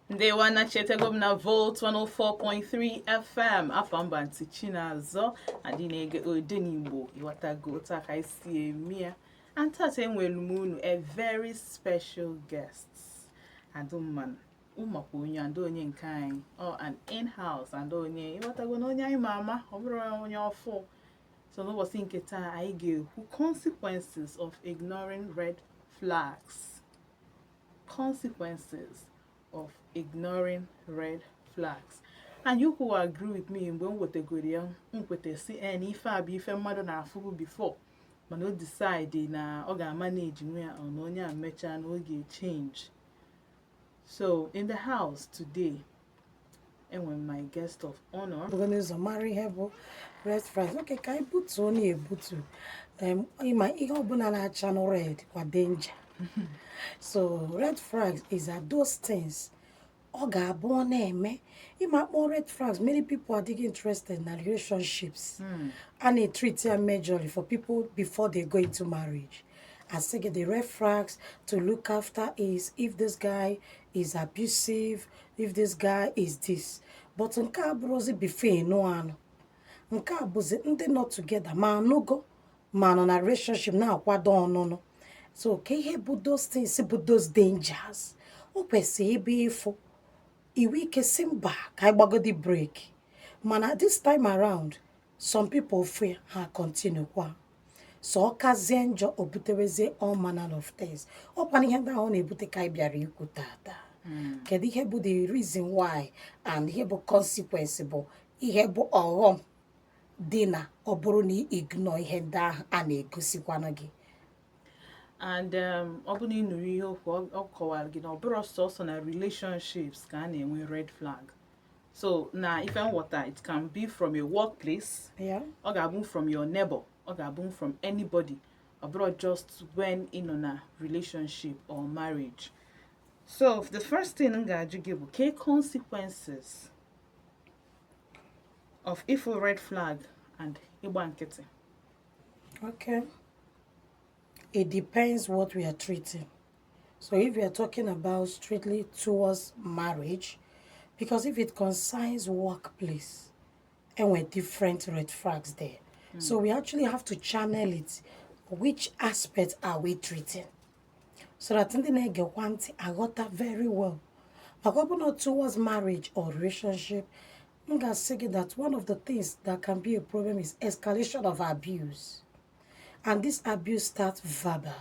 Ndewo, anachetego m na Volt 104.3 FM. Afọ mba ntị Chinazọ adị na-ege Odenigbo. Ịghọtago otu a ka anyị si eme ya. And tata enwere m unu a very special guest. Adụmman ụmakwa onye and onye nke anyị ọ an in-house and onye ịghọtago na onye anyị ma ama, ọ bụrụ onye ọfụ. So n'ụbọchị nke taa, anyị ga-ekwu consequences of ignoring red flags. Consequences of ignoring red flags. And you who agree with me, mgbe m wetegoro ya, m kweta si na ife a bụ ife mmadụ na-afụbu before, mana o decide na ọ ga-amanage nwe ya, ọ na onye a mechaa na ọ ga-change. So in the house today, enwere my guest of honor. Bugo n'ụzọ mara ihe bụ red flags. Oke ka anyị butuo na-ebutu. Ịma ihe ọbụla na-acha na red kwa danger. So red flags is are those things ọ ga-abụ ọ na-eme. Ịma akpọ red flags, many people adịghị interested na relationships. A na-treat ya majorly for people before they go into marriage. Asị gị the red flags to look after is if this guy is abusive, if this guy is this. But nke a bụrụzi before ịnụ anụ. Nke a bụzi ndị nọ together, ma anụgo ma nọ na relationship na-akwado ọnụnụ. So ka ihe bụ those things bụ those dangers o kwesịrị ịbụ ịfụ iwu ike si mba, ka anyị gbagodi break. Mana this time around, some people fụ ha continue kwa, so ọ kazie njọ, o butewezie all manner of things. Ọkwana ihe ndị ahụ na-ebute ka anyị bịara ikwu tata. Kedu ihe bụ the reason why and ihe bụ consequence, bụ ihe bụ ọghọm dị na ọ bụrụ na ị ignore ihe ndị ahụ a na-egosikwanụ gị? And ọ bụ na ị nụrụ ihe okwu ọ kọwara gị na ọ bụrụ sọsọ na relationships ka a na-enwe red flag. So na ife nghọta, it can be from a workplace, ọ ga-abụ from your neighbor, ọ ga-abụ from anybody, ọ bụrụ just when ị nọ na relationship or marriage. So the first thing m ga-ajụ gị bụ ke consequences of ifu red flag and ịgba nkịtị. Okay. It depends what we are treating. So if we are talking about strictly towards marriage, because if it concerns workplace, and we're different red flags there. So we actually have to channel it. Which aspect are we treating? So that ndị na-egekwa ntị aghọta very well. Maka ọ bụ na towards marriage or relationship, m ga-asị gị that one of the things that can be a problem is escalation of abuse. And this abuse starts verbal.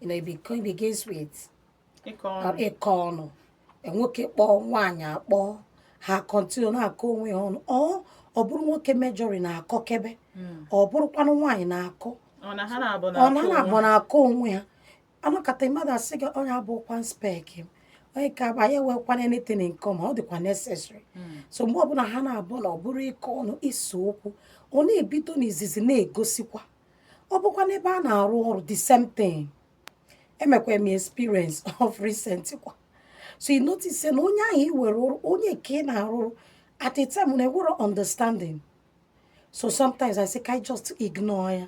It begins with ịkọ ọnụ. Ịkọ ọnụ. Nwoke kpọọ nwaanyị akpọ, ha continue na-akọ onwe ha ọnụ. Ọ bụrụ nwoke mejọrị na-akọkebe, ọ bụrụkwanụ nwaanyị na-akọ. Ọ na ha na-abụ ọ na na-akọ ha na-abụ onwe ha. Na-akọ onwe ha. Anọkata mmadụ asị gị onye abụkwa spec m, onye ka anyị enwekwana anything in common, ọ dịkwa necessary. So mgbe ọbụla ha na-abụ na ọ bụrụ ịkọ ọnụ, ise okwu, ọ na-ebido n'izizi na-egosikwa. Ọ bụkwa n'ebe a na-arụ ọrụ, the same thing. Emekwa m experience of recent kwa. So you notice say na onye ahụ i were ọrụ, onye nke ị na-arụrụ, at a time na enwero understanding. So sometimes I say ka I just ignore ya,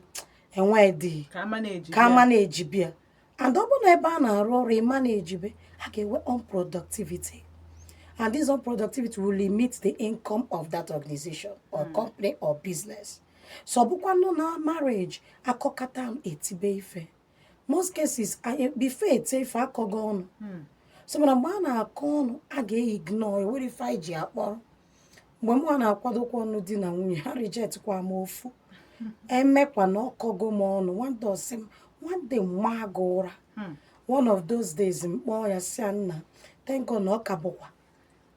enwe dị ka ama na-eji ka ama na-eji bịa. And ọ bụrụ na ebe a na-arụ ọrụ ịma na-ejibe, a ga-enwe unproductivity, and this unproductivity will limit the income of that organization or company or business. So ọ bụkwanụ na marriage, akọkata m etibe ife, most cases anyị before ete ife akọgo ọnụ. So mana mgbe a na-akọ ọnụ, a ga-ignore, ewere ife anyị ji akpọrọ. Mgbe mụ na-akwadokwa ọnụ di na nwunye, ha reject kwa m ofu emekwa na ọkọgo m ọnụ. One day ọsị m, one day mma gị ụra. One of those days m kpọọ ya, sị ya, "Nna, thank God na ọ ka bụkwa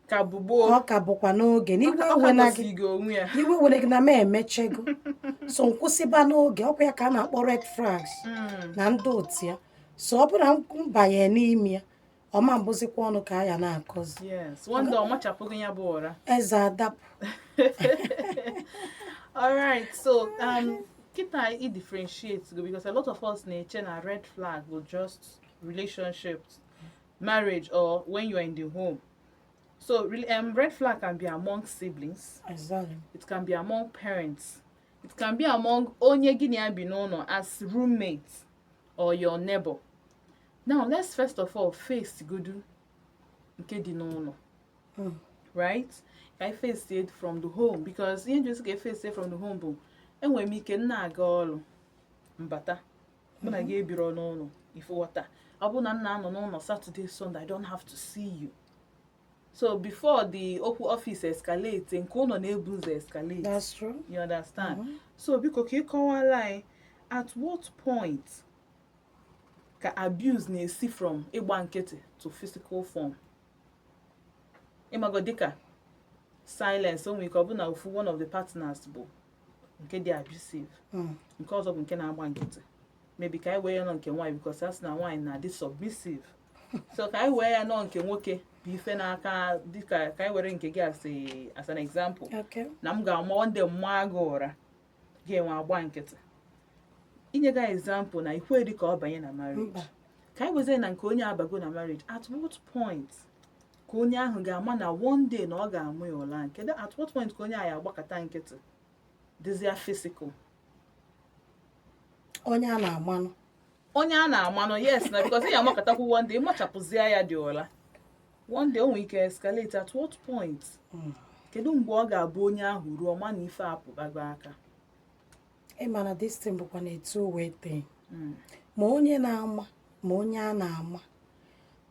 ka bụ gboo. Ọ ka bụkwa n'oge n'iwe ọ ka ewena gị gosi gị onwe ya. Iwe were gị na m emechego." So nkwụsịba n'oge. Ọkwa ya ka a na-akpọ red flags na ndị otu ya. So ọ bụrụ na m banye n'ime ya, ọma mbụzikwa ọnụ ka a ya na-akọzi. Yes, one day ọ machapụghị ya bụ ụra. Eze adapụ. All right, so kita I differentiate go, because a lot of us na-eche na red flag will just relationships, marriage, or when you are in the home. So really, red flag can be among siblings, it can be among parents, it can be among onye gị na ya bi n'ụlọ as roommates or your neighbor. Now let's first of all face godu Nke dị n'ụlọ, right? Ka anyị face it from the home, because ihe nji ka face it from the home bụ enwere m ike m na-aga ọrụ, mbata, mụ na gị ebiro n'ụlọ. Ife ghọta, ọ bụrụ na m na-anọ n'ụlọ Saturday, Sunday, I don't have to see you. So before the okwu office escalate, nke ụlọ na-ebu ụzọ escalate. That's true. You understand? So biko, ka ị kọwara anyị, at what point ka abuse na-esi from ịgba nkịtị to physical form? Ịmago, dịka silence, o nwere ike ọ bụ na ofu one of the partners bụ nke dị abusive, nke ọzọ bụ nke na-agba nkịtị. Maybe ka anyị wee ya nọ nke nwaanyị, because a sị na nwaanyị na-adị submissive, so ka anyị wee ya nọ nke nwoke bụ ife n'aka, dịka ka anyị were nke gị as an example. Okay. Na m ga-ama one day mmaa gị ụra, gị enwe agba nkịtị. Inye gị example na ikwe dị ka ọ banye na marriage. Mba. Ka anyị wezie na nke onye abago na marriage, at what point ka onye ahụ ga-ama na one day na ọ ga-amụ ya ụla? Kedu at what point ka onye ahụ agbakọta nkịtị dịzịa physical? Onye a na-amanụ. Onye a na-amanụ, yes, na because ị ga-amakọtakwu one day ịmachapụzie ya dị ụla, one day o nwere ike escalate. At what point? Kedu mgbe ọ ga-abụ onye ahụ ruo ọma na ife apụbago aka? Ịma na this thing bụkwa na two way thing. Ma onye na-ama ma onye a na-ama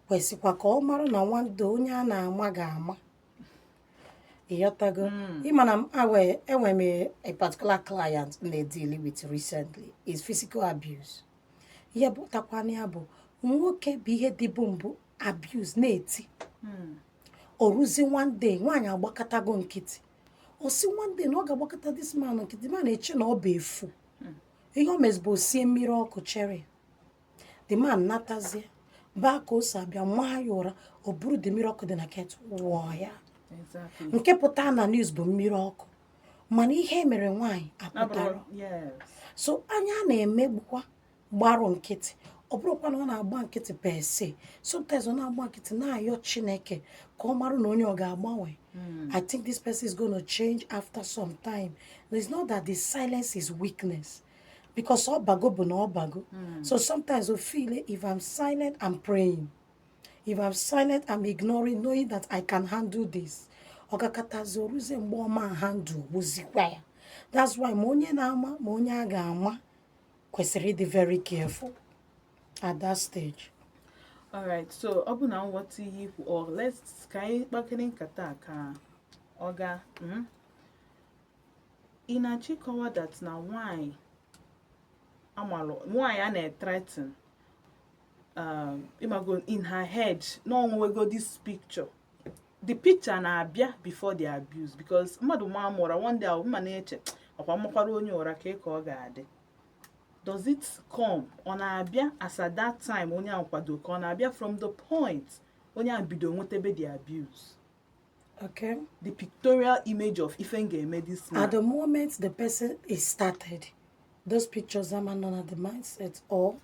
kwesịkwa ka ọ mara na nwando onye a na-ama ga-ama. Ịghọtago? Ịma na enwe m a particular client m na-deal with recently, is physical abuse. Ihe pụtakwana ya bụ nwoke bụ ihe dịbụ mbụ abuse na-eti. O ruzi one day, nwaanyị agbakọtago nkịtị. O si one day na ọ ga-agbakọta this man nkịtị, man eche na ọ bụ efu. Ihe o mezi bụ o sie mmiri ọkụ chere. The man natazie baa ka o si abịa maa ya ụra, o buru the mmiri ọkụ dị na kettle wụọ ya. Nke pụta na news bụ mmiri ọkụ, mana ihe mere nwaanyị apụtara. So anya a na-emegbukwa gbarụ nkịtị, ọ bụrụkwa na ọ na-agba nkịtị per se. Sometimes ọ na-agba nkịtị na-ayọ Chineke ka ọ mara na onye ọ ga-agbanwe. I think this person is going to change after some time. It's not that the silence is weakness, because ọ bago bụ na ọ bago. So sometimes I feel if I'm silent, I'm praying. If I'm silent, I'm ignoring, knowing that I can handle this. Ọ gakọtazi oruzie mgbe ọma handle wụzikwa ya. That's why ma onye na-ama ma onye a ga-ama kwesịrị ịdị very careful at that stage. Alright, so ọ bụ na nghọta ihe ikwu, or let's ka anyị kpakere nkata a ka ọ gaa. Ị na-achọ ịkọwa that na nwanyị amalụ nwaanyị a na-threaten, ịmago, in her head na onwego this picture, the picture na-abịa before the abuse, because mmadụ maa m ụra one day, ahụ mma na-eche ọkwa mmakwara onye ụra ka ọ ga-adị. Does it come, ọ na-abịa as at that time onye ahụ kwado, ka ọ na-abịa from the point onye ahụ bido nwetebe the abuse? Okay. The pictorial image of ife m ga-eme this man. At the moment the person is started, those pictures are not at the mindset or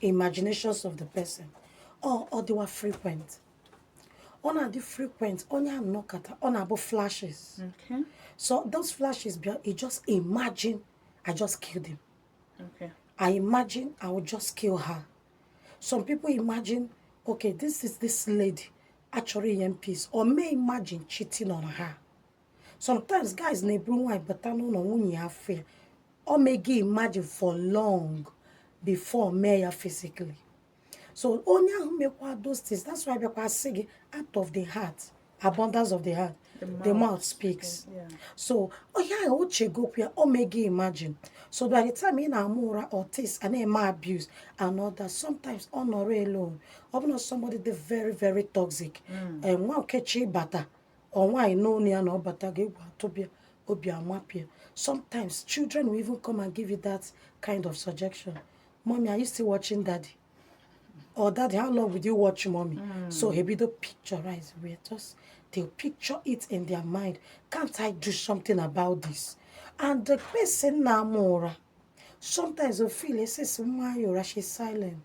imaginations of the person, or they were frequent. Ọ na-adị frequent, onye anọkata, ọ na-abụ flashes. So those flashes bịa, you just imagine, "I just killed him." "I imagine I will just kill her." Some people imagine, okay, this is this lady actually in peace, or may imagine cheating on her. Sometimes guys na-eburu nwaanyị bata n'ụlọ, nwunye ya afọ ya. Ọ may gị imagine for long before mee ya physically. So onye ahụ mekwa those things, that's why bịakwa sị gị, out of the heart, abundance of the heart, the mouth speaks. So onye ahụ o chegokwu ya, o mee gị imagine. So by the time ị na-ama ụra or things a na-eme abuse and all that, sometimes ọ nọrọ alone, ọ bụ na somebody dị very very toxic, nwa nkechi bata ọ nwaanyị n'onu ya na ọ bata ga egwu atụbịa obi amapịa. Sometimes children will even come and give you that kind of suggestion: "Mommy, are you still watching Daddy?" or "Daddy, how long will you watch Mommy?" So ebido picturize where just they'll picture it in their mind, "Can't I do something about this?" And the person na-ama ụra sometimes o feel esesi nwa ya ụra, she's silent,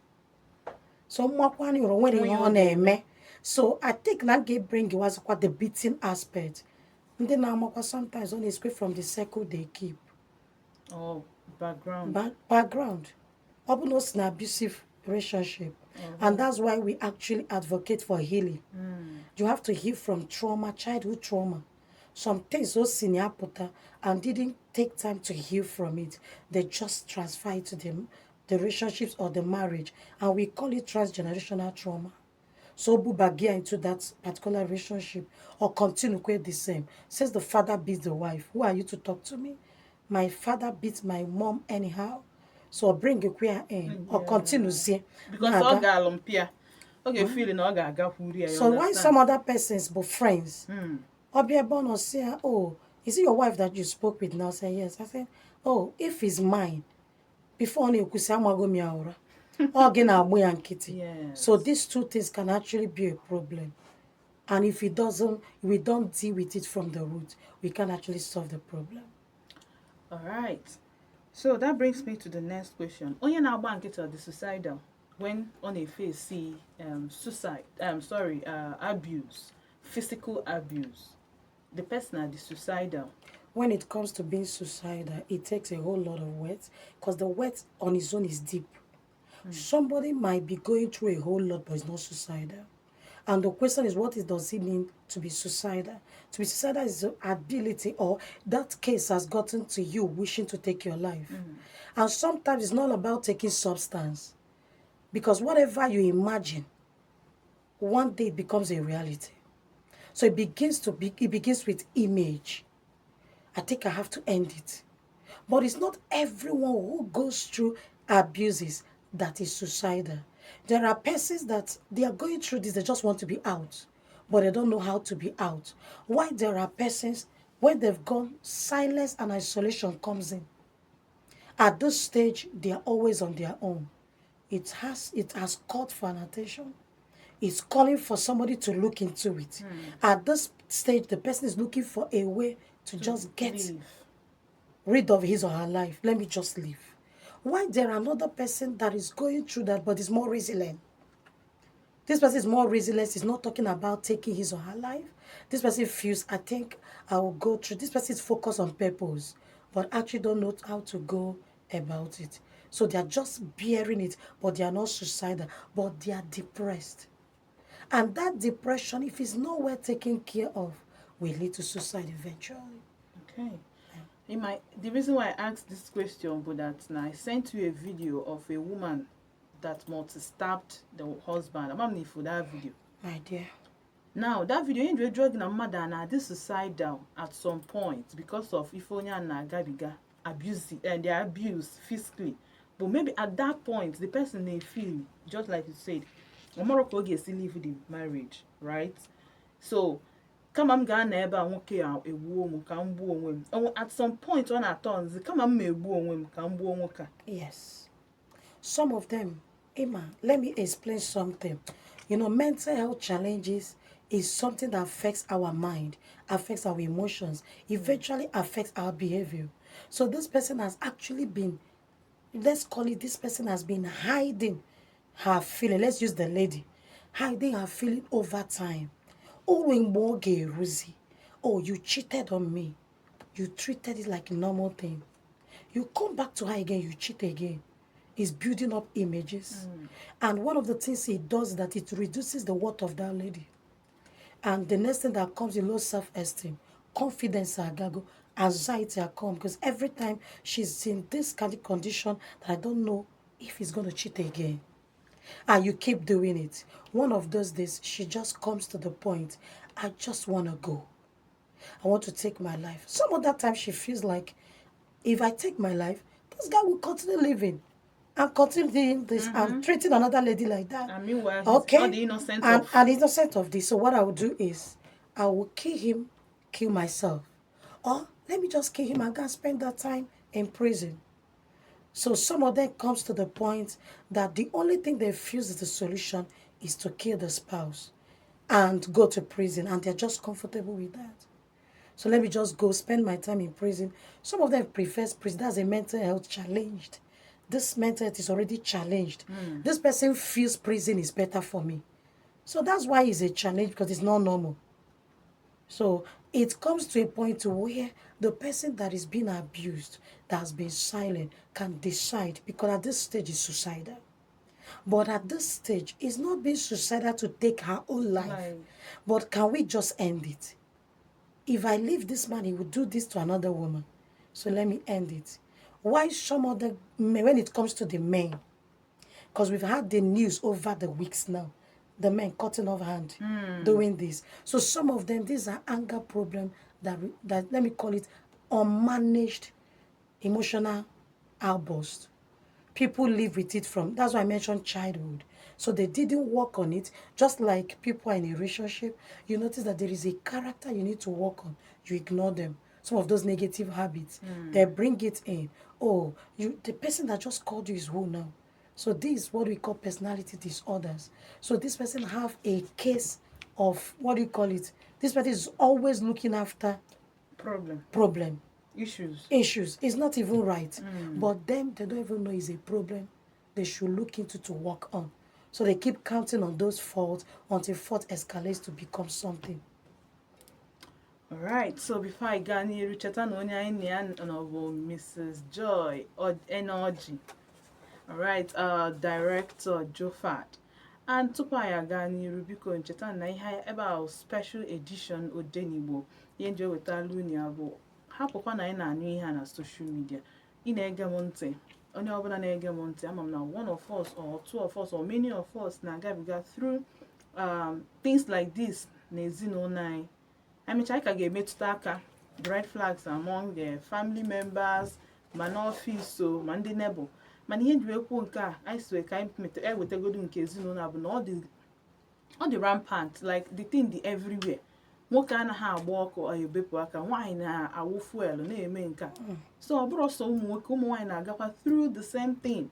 so mmakwana ụra nwere ihe ọ na-eme. So I think na m ga-bring wazikwa the beating aspect. Ndị na-amakwa sometimes ọ na-esikwe from the circle they keep. Or background. Background. Ọ bụ na o si na abusive relationship, and that's why we actually advocate for healing. You have to heal from trauma, childhood trauma. Some things o si na ya pụta and didn't take time to heal from it. They just transfer it to the relationships or the marriage, and we call it transgenerational trauma. So bubagia into that particular relationship or continue quite the same. Says the father beats the wife. Who are you to talk to me? My father beats my mom anyhow. So bring a queer in or continue see. Because ọ ga-alụ mpịa, ọ ga-efeel na ọ ga-agakwuru ya, you So why understand? Some other persons but friends? Ọbịa ebe ọ nọ sị ya, "Oh, is it your wife that you spoke with now?" Say yes. I said, "Oh, if it's mine, before ọ na-ekwusị amago m ya ụra. Ọ gị na-agbụ ya nkịtị." So these two things can actually be a problem. And if it doesn't, we don't deal with it from the root, we can actually solve the problem. All right. So that brings me to the next question. Onye na-agba nkịtị ọ dị suicidal when ọ na-efesi suicide, sorry, abuse, physical abuse? The person are the suicidal? When it comes to being suicidal, it takes a whole lot of words because the words on its own is deep. Somebody might be going through a whole lot, but is not suicidal. And the question is, what does it mean to be suicidal? To be suicidal is the ability or that case has gotten to you wishing to take your life. And sometimes it's not about taking substance. Because whatever you imagine, one day it becomes a reality. So it begins with image. I think I have to end it. But it's not everyone who goes through abuses that is suicidal. There are persons that they are going through this, they just want to be out, but they don't know how to be out. Why there are persons, when they've gone, silence and isolation comes in. At this stage, they are always on their own. It has called for an attention. It's calling for somebody to look into it. At this stage, the person is looking for a way to just get Leave. Rid of his or her life. Let me just leave. Why there another person that is going through that but is more resilient? This person is more resilient, is not talking about taking his or her life. This person feels, "I think I will go through." This person is focused on purpose, but actually don't know how to go about it. So they are just bearing it, but they are not suicidal, but they are depressed. And that depression, if it's not well taken care of, will lead to suicide eventually. Okay. The reason why I asked this question but that now I sent you a video of a woman that multi-stabbed the husband. I'm not for that video. My dear. Now that video ihe drug na mmadụ a na-adị suicidal at some point because of ife onye a na-agabiga, abuse and their abuse physically, but maybe at that point the person may feel, just like you said, ọ marọ ka ọ ga-esi leave the marriage, right? So kama m ga-anọ ebe a nwoke a egbuo m ka m gbuo onwe m. At some point ọ na-atọ nzi kama m ma egbuo onwe m ka m gbuo nwoke a. Yes. Some of them, Emma, let me explain something. Mental health challenges is something that affects our mind, affects our emotions, eventually affects our behavior. So this person has actually been, let's call it, this person has been hiding her feeling. Let's use the lady. Hiding her feeling over time. Oh, mgbe ọ ga-eruzi, "Oh, you cheated on me." You treated it like a normal thing. You come back to her again, you cheat again. It's building up images. And one of the things it does is that it reduces the worth of that lady. And the next thing that comes is low self-esteem, confidence agago, anxiety come, because every time she's in this kind of condition that I don't know if he's going to cheat again. And you keep doing it. One of those days, she just comes to the point, "I just want to go. I want to take my life." Some other time she feels like, if I take my life, this guy will continue living and continue doing this and treating another lady like that. And meanwhile, he's not the innocent and, of and innocent of this. So what I will do is, I will kill him, kill myself. Or let me just kill him and go and spend that time in prison. So some of them comes to the point that the only thing they feel is the solution is to kill the spouse and go to prison, and they're just comfortable with that. So let me just go spend my time in prison. Some of them prefers prison. That's a mental health challenged. This mental health is already challenged. This person feels prison is better for me. So that's why it's a challenge, because it's not normal. So it comes to a point where the person that is being abused, that has been silent, can decide, because at this stage is suicidal. But at this stage, it's not being suicidal to take her own life. Life. But can we just end it? If I leave this man, he will do this to another woman. So let me end it. Why some other men, when it comes to the men, because we've had the news over the weeks now, the men cutting off hand, doing this. So some of them, these are anger problem that, let me call it, unmanaged emotional outburst. People live with it from, that's why I mentioned childhood. So they didn't work on it. Just like people are in a relationship, you notice that there is a character you need to work on. You ignore them. Some of those negative habits, they bring it in. Oh, you, the person that just called you is who now? So this is what we call personality disorders. So this person have a case of, what do you call it? This person is always looking after problem, problem issues. Issues. It's not even right. But them, they don't even know it's a problem they should look into to work on. So they keep counting on those faults until fault escalates to become something. Alright, so before I gaa n'iru, cheta na onye anyị na ya nọ bụ Mrs. Joy Enoji. Alright, Director Jofad. And tupu anyị aga n'iru, biko ncheta na ihe ebe a special edition Odenigbo, ihe nji ewetala unu ya bụ hapụkwa na anyị na-anụ ihe a na social media. Ị na-ege m ntị, onye ọbụla na-ege m ntị, ama m na one of us or two of us or many of us na-agabiga through things like this n'ezinụlọ anyị. Emechaa, anyị ka ga-emetụta aka red flags among the family members, ma n'ọfịs o, ma ndị neighbor. Mana ihe nji wee kwuo nke a anyị si ka anyị ewetagodu nke ezinụlọ a bụ na ọ dị rampant, like the thing dị everywhere. Nwoke anaghị agba ọkụ, ọ ebepụ aka, nwaanyị na-awụ fuel na-eme nke a. So ọ bụrụ sọ ụmụ nwoke, ụmụ nwaanyị na-agakwa through the same thing.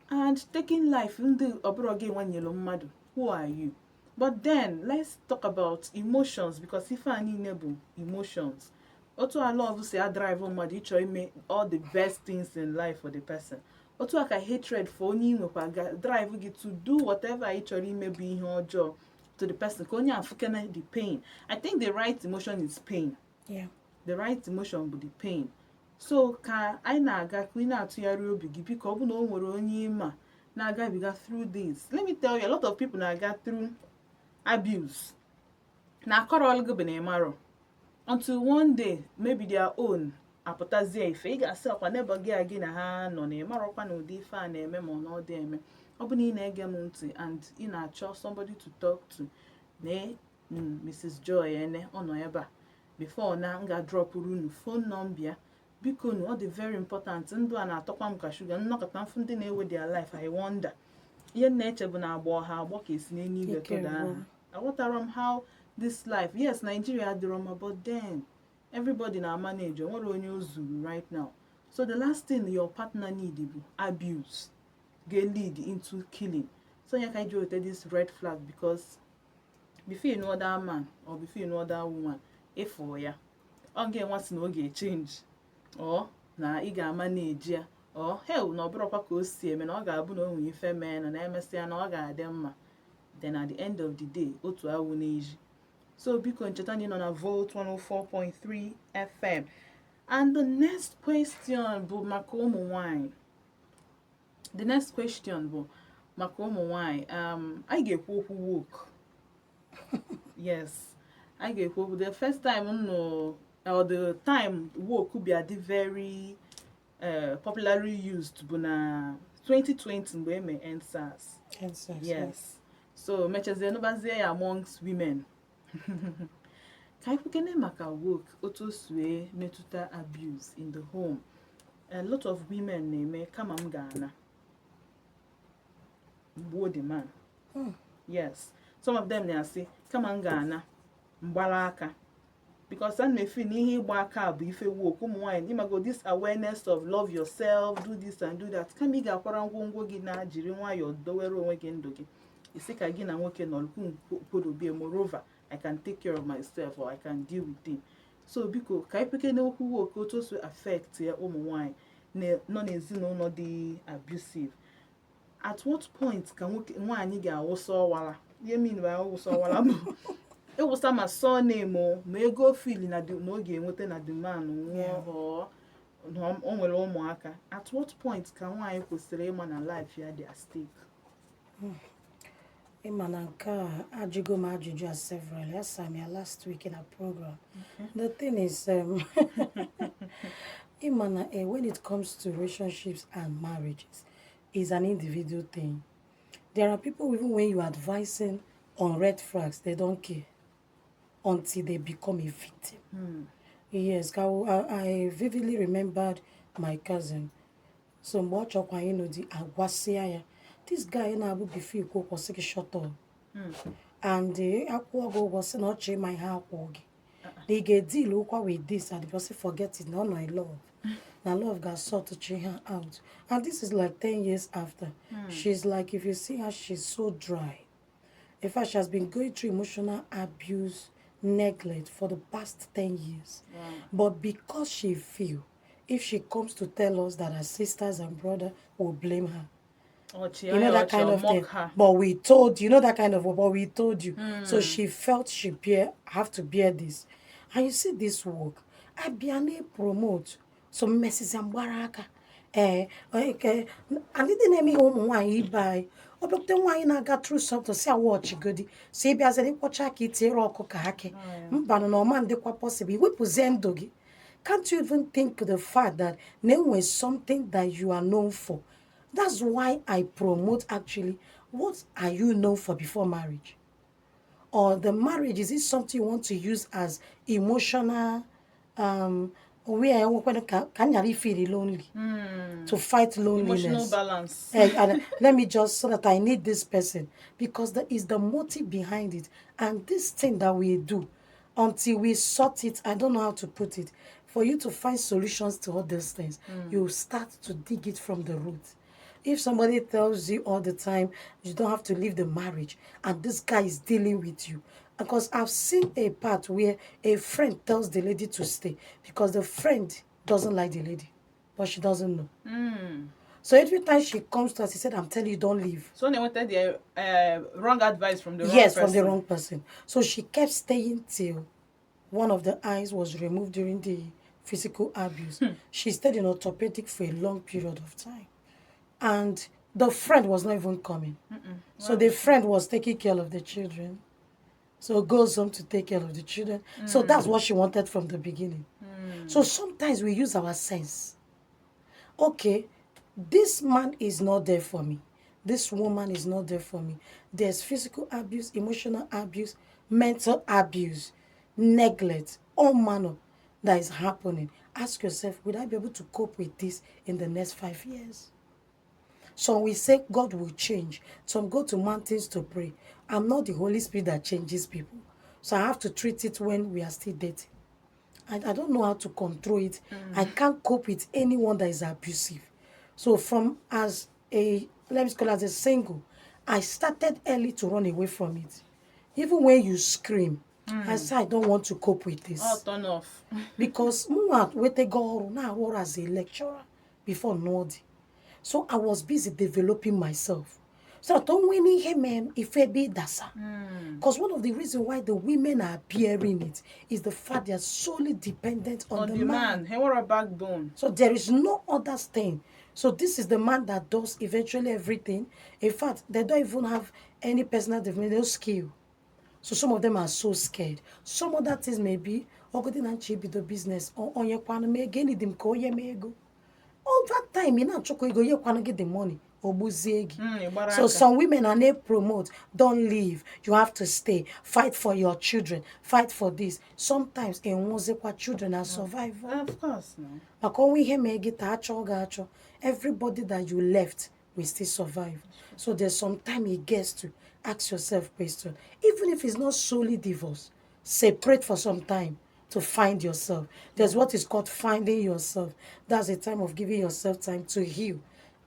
And taking life ndị ọbụrụ gị nwanyelu mmadụ, who are you? But then let's talk about emotions, because ife a niile bụ emotions. Otu a love si adrive mmadụ ịchọ ime all the best things in life for the person, otu a ka hatred for onye ị nwekwa ga drive gị to do whatever ị chọrọ ime bụ ihe ọjọọ to the person, ka onye afụkene the pain. I think the right emotion is pain. The right emotion bụ the pain. So ka anyị na-aga, ka ị na-atụgharị obi gị, biko, ọ bụ na o nwere onye ịma na-agabiga through this. Let me tell you, a lot of people na-aga through abuse na akọrọl gị bụ na ịmarọ until one day maybe their own apụtazie ife. Ị ga-asị ọkwa neighbor gị a gị na ha nọ na ịmarọkwa na ụdị ife a na-eme, ma ọ na ọ dị eme. Ọ bụ na ị na-ege m ntị and ị na-achọ somebody to talk to, na Mrs. Joy Ene ọ nọ ebe a. Before na m ga-adropụrụ unu phone number ya, biko nu, ọ dị very important. Ndụ a na-atọkwa m ka shuga. Nnọkọta mfụ ndị na-ewe their life, I wonder. Ihe m na-eche bụ na agba ọha agbọ ka esi n'eluigwe Ike tụda gwụ. Ha aghọtara m how this life, yes, Nigeria adịrọ mma, but then everybody na manage. O nwere onye o zuru right now. So the last thing your partner need bụ abuse ga lead into killing. So ya ka anyị ji weta this red flag, because before you know that man or before you know that woman, ịfụ ya, ọ ga-enwa sị na ọ ga-echange or na ị ga-ama na-eji ya or hell na ọ bụrụkwa ka o si eme, na ọ ga-abụ na o nwere ife mee na na-emesịa na ọ ga-adị mma. Then at the end of the day, otu awụ na-eji. So biko ncheta na ị nọ na Volt 104.3 FM. And the next question bụ maka ụmụ nwanyị. The next question bụ maka ụmụ nwanyị. Anyị ga-ekwu okwu woke. Yes, anyị ga-ekwu okwu. The first time m nụ or the time woke bịa dị very popularly used bụ na 2020 mgbe eme EndSARS. EndSARS. Yes, so mechazie nụbazie ya amongst women. Ka anyị kwukene maka woke, otu o si wee metụta abuse in the home. A lot of women na-eme, kama m ga-ana gbuo the man. Yes, some of them na-asị, kama m ga-ana mgbala aka, because a na-efe na ihe ịgba aka bụ ife woke ụmụ nwaanyị. Ịmago this awareness of love yourself, do this and do that, kama ị ga-akwara ngwongwo gị na jiri nwayọọ dowere onwe gị ndụ gị, isi ka gị na nwoke nọrọ kwodobie. Moreover, I can take care of myself or I can deal with him. So biko, ka anyị peke n'okwu woke, otu o si affect ya ụmụ nwaanyị nọ n'ezinụlọ dị abusive. At what point ka nwoke nwaanyị ga-awụsa ọwara? Ihe mean by awụsa ọwara bụ ịwụsa ma surname o, ma ego fili na ọ ga-enweta na the man nwụọ or na o nwere ụmụaka. At what point ka nwaanyị kwesịrị ịma na life ya dị at stake? Ịma na nke a, ajụgo m ajụjụ a several. Asa m ya last week in a program. The thing is, ịma na when it comes to relationships and marriages, is an individual thing. There are people, even when you are advising on red flags, they don't care until they become a victim. Yes, I vividly remembered my cousin. So mgbe ọ chọkwa ịnụ di, agwasịa ya, this guy na-abụ before ikwu okwu, sị gị shut up, and akwụọ gị ụgwọ, sị na ọ chọọ ịma ihe akwụ gị, na ị ga-edeal ụkwa with this, and the person forget it, na ọ nọ in love, na love ga-sort chi her out. And this is like 10 years after. She's like, if you see her, she's so dry. In fact, she has been going through emotional abuse, neglect for the past 10 years. But because she feel if she comes to tell us, that her sisters and brother will blame her, Ọchị you know, that kind of mock thing. Her. But we told you, know, that kind of, but we told you. So she felt she bear have to bear this. And you see this work, abịa na-promote so mmesịsị mgbara aka, ee, okay, and ndị na-eme ihe, ụmụ nwaanyị ibe anyị, ọ bịakwute nwaanyị na-aga through something, si awọchigodi, si ịbịaziri ịkwọcha aka itinyere ọkụkọ akị mbanụ na ọma ndịkwa possible iwepụzie ndụ gị. Can't you even think the fact that na enwe something that you are known for? That's why I promote, actually, what are you known for before marriage? Or the marriage, is it something you want to use as emotional where ka ka m ghara feel lonely, to fight loneliness? Emotional balance. And let me just, so that I need this person, because there is the motive behind it. And this thing that we do, until we sort it, I don't know how to put it, for you to find solutions to all these things, you start to dig it from the root. If somebody tells you all the time you don't have to leave the marriage, and this guy is dealing with you, because I've seen a part where a friend tells the lady to stay because the friend doesn't like the lady, but she doesn't know. So every time she comes to us, he said, "I'm telling you, don't leave." So they wanted the wrong advice from the wrong Yes, person. From the wrong person. So she kept staying till one of the eyes was removed during the physical abuse. She stayed in orthopedic for a long period of time. And the friend was not even coming. So the friend was taking care of the children. So goes home to take care of the children. So that's what she wanted from the beginning. So sometimes we use our sense. Okay, this man is not there for me. This woman is not there for me. There's physical abuse, emotional abuse, mental abuse, neglect, all manner that is happening. Ask yourself, will I be able to cope with this in the next 5 years? Some will say God will change. Some go to mountains to pray. I'm not the Holy Spirit that changes people. So I have to treat it when we are still dating. I don't know how to control it. I can't cope with anyone that is abusive. So from as a, let me call it, as a single, I started early to run away from it. Even when you scream, I say I don't want to cope with this. Oh, turn off. Because mụnwa wetego ọrụ, na-arụ ọrụ as a lecturer before nụọ di. So I was busy developing myself so that o nwee n'ihe mee m, ife ebe ịdasa. Because one of the reasons why the women are bearing it is the fact they are solely dependent on, On the the man. man. He nwere backbone. So there is no other thing. So this is the man that does eventually everything. In fact, they don't even have any personal development, no skill. So some of them are so scared. Some other things may be ọgọdị na nche ibido business, onye kwanụ m ego, enidi m ka onye m ego. All that time ị na-achọkwa ego, nye kwanụ gị the money, o gbuzie gị. Ị gbara So aka. Some women are na promote, don't leave, you have to stay, fight for your children, fight for this. Sometimes enwozikwa children are survivor. Of course, no. Maka ọnwa ihe mee gị taa, achọ gị achọ, everybody that you left will still survive. So there's some time it gets to ask yourself question. Even if it's not solely divorce, separate for some time to find yourself. There's what is called finding yourself. That's a time of giving yourself time to heal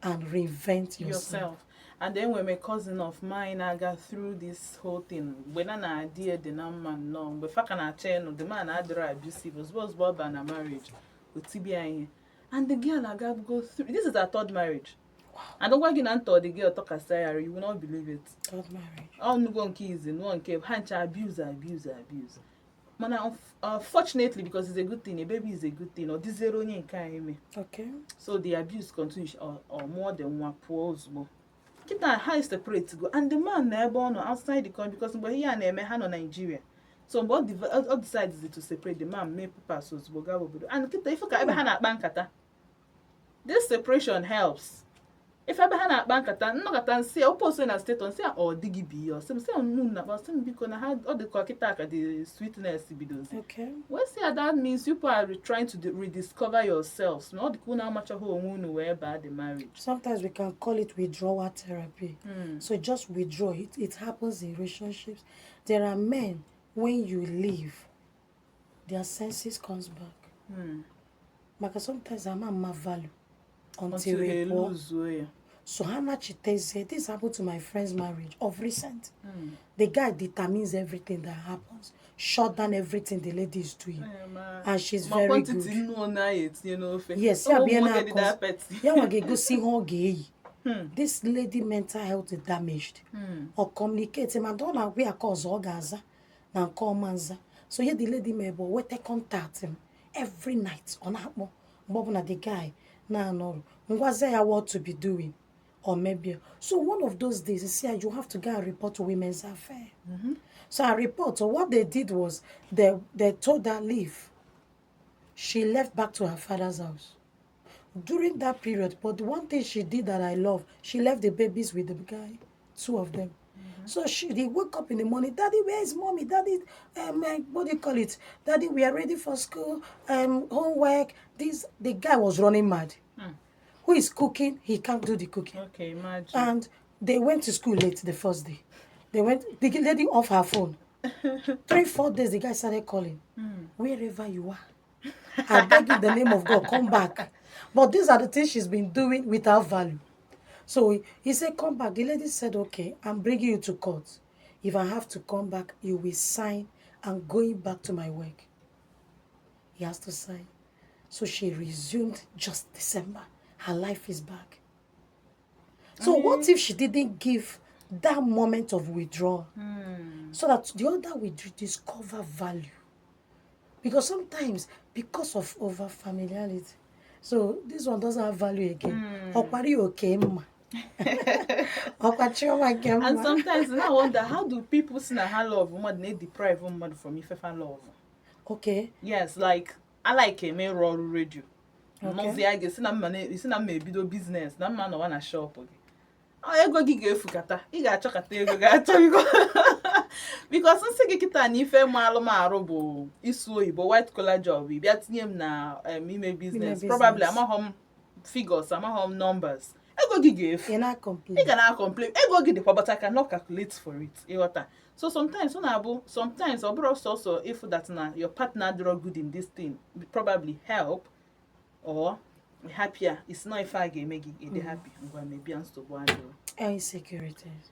and reinvent yourself. Yourself. And then when a cousin of mine aga through this whole thing, mgbe na na-adị dị na mma nnọọ, mgbe fa ka na-achọ ịnụ, the man adịrọ abusive. Ozugbo ozugbo ọ ba na marriage, o tibia ihe, and the girl aga go through, this is her third marriage, and gwa gị na ntọ the girl tọkasịa ya, you will not believe it. Third marriage. Ọnụgo nke izi nụọ nke ha ncha, abuse, abuse, abuse. Mana unfortunately, because it's a good thing, a baby is a good thing, ọ dịziere onye nke anyị mee. So the abuse continues, or mụọ dị nwa pụọ ozugbo. Kịta ha separate go, and the man na ebe ọ nọ outside the country, because mgbe ihe a na-eme, ha nọ Nigeria. So mgbe ọ decides to separate, the man mee papers ozugbo gawa obodo. And kịta ife ka ebe ha na-akpa nkata, this separation helps. Ife ebe ha na-akpa nkata, nnọkọta nsị ya, o post na status, nsị ya, ọ dịghị bụ ihe ọsị m, sị ya nnu na ọsị m, biko, na ha ọ dịka kịta ka the sweetness bidozi. Wee sị ya, that means you people are trying to rediscover yourselves, na ọ dịka unu amachaghị onwe unu wee baa the marriage. Sometimes we can call it withdrawal therapy. So just withdraw. It happens in relationships. There are men, when you leave, their senses comes back. Maka sometimes ama ama value until until ha ị pụọ. Eluzuo ya. So ha nachitezie. This happened to my friend's marriage of recent. The guy determines everything that happens, shut down everything the lady is doing. And she's Ma very quantity good. nnu ọ naghị etinye n'ofe. Yes, ya Ụmụ bụ ihe nwoke dị na-akọzi. that petty. Ya nwa ga-egosi ihe ọ ga-eyi. This lady, mental health is damaged. Ọ communicate, ma ọ na-agwa ya ka ọzọ ọ ga-aza na nke ọma nza. So ihe the lady mee bụ o weta contact m. Every night ọ na-akpọ mgbe ọbụla the guy na-anọrụ, ngwazie ya what to be doing or maybe. So one of those days, he said, "You have to go and report to women's affair." So I report. So what they did was they told her leave. She left back to her father's house during that period. But the one thing she did that I love, she left the babies with the guy, two of them. So she they wake up in the morning, "Daddy, where is Mommy? Daddy, what do you call it? Daddy, we are ready for school, homework." This the guy was running mad. Who is cooking? He can't do the cooking. Okay, imagine. And they went to school late the first day. They went, the lady off her phone. 3, 4 days, the guy started calling. "Wherever you are, I beg you in the name of God, come back." But these are the things she's been doing without value. So he said, "Come back." The lady said, "Okay, I'm bringing you to court. If I have to come back, you will sign. I'm going back to my work." He has to sign. So she resumed just December. Her life is back. So what if she didn't give that moment of withdrawal so that the other will discover value? Because sometimes, because of over familiarity, so this one doesn't have value again. Ọkwari oke mma. Ọkwa Chioma nke And mma. Sometimes I wonder, how do people si na ha love mmadụ na-deprive mmadụ from ife fa love? Yes, like I like eme ịrụ ọrụ redio. Nnọzi ya ga-esi na mma esi na mma ebido business na mma nọwa na shop gị. Ọ ego gị ga-efukata, ị ga-achọkata ego ga-achọ ego, because nsị gị kịta na ife ma alụmarụ bụ isu oyibo, white collar job, ị bịa tinye m na ime business. Business. Probably amaghọ m figures, amaghọ m numbers, ego gị ga-efu. Ị na-complain. Ị ga na-complain ego gị dịkwa, but I cannot calculate for it, ịghọta? So sometimes ọ na-abụ, sometimes ọ bụrụ sọsọ if that na your partner adịrọ good in this thing, probably help or happier. It's not ife a ga-eme gị ịdị happy, ngwa mebia, nsogbu adịrọ. Insecurities.